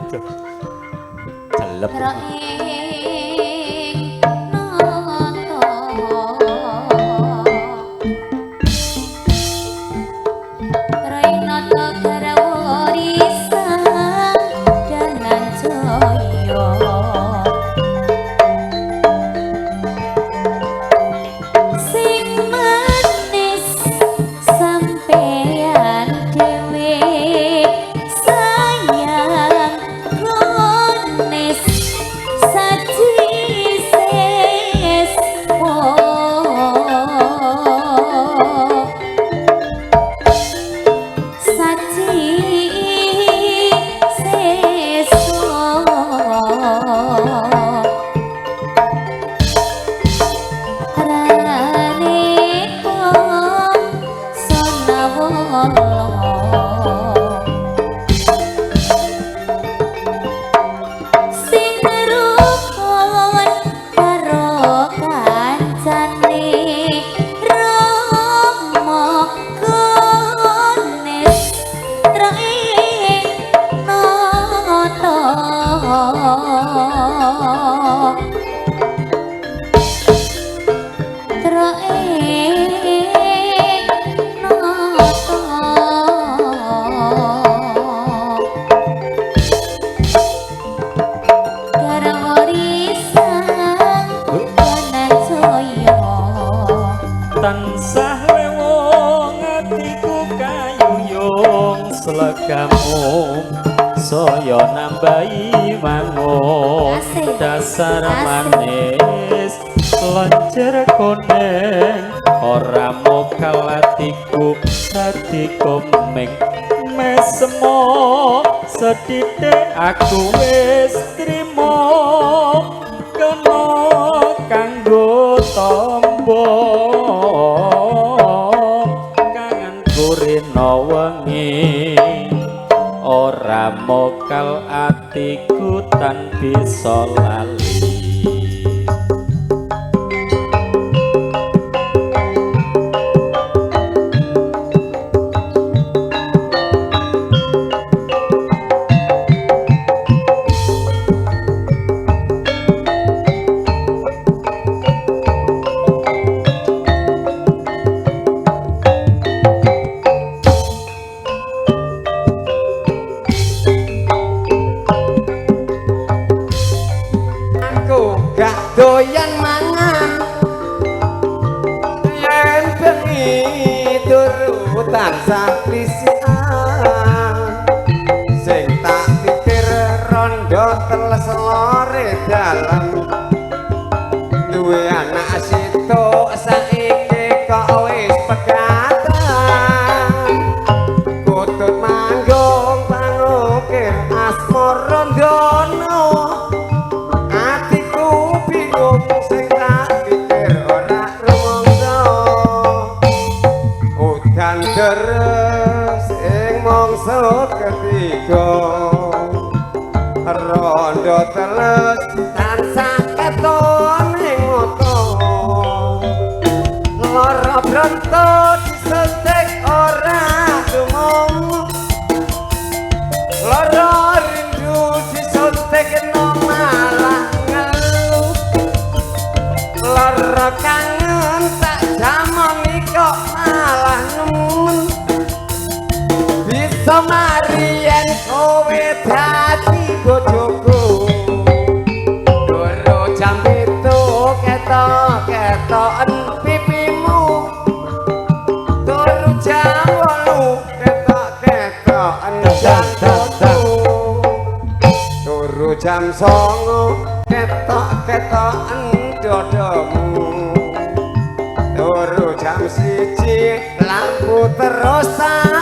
Aduh. Celep. Ing nata Traing nata garwa risang danan jaya sing manis sampeyan dhewe sayang gones saji sespo saji sespo Raneka sonawala sing rukun karo kancane Rama Ganes traing nata Traing nata Garwa risang danan jaya Tansah lewong atiku kayuyung slegamu saya nambahi wangun Asik. dasar Asik. manis lencer kuning ora mokal atiku dadi komeng mesmo sethithik aku wis trimo kena kanggo tombo kangen kurina wengi ora mokal atiku tan bisa lali. Aku gak doyan mangan yen bengi turu tansah klisikan sing tak pikir rondo teles lore dalem duwe anak situk saiki kok wis pegatan kutut manggung pangukir asmara ndono atiku bingung sing tak pikir ora rumangsa udan deres ing mangsa ketiga rondo teles tansah keton ing mata lara bronto disuntik ora tumung lara rindu disuntik no malah ngeluh lara kangen tak jamongi kok malah nemen bisa mari yen kowe dadi bojoku turu jam 7 ketok-ketoken pipimu turu jam 8 ketok-ketoken jantungku turu jam 9 ketok-ketoken dodomu turu jam 1 lampu terus tak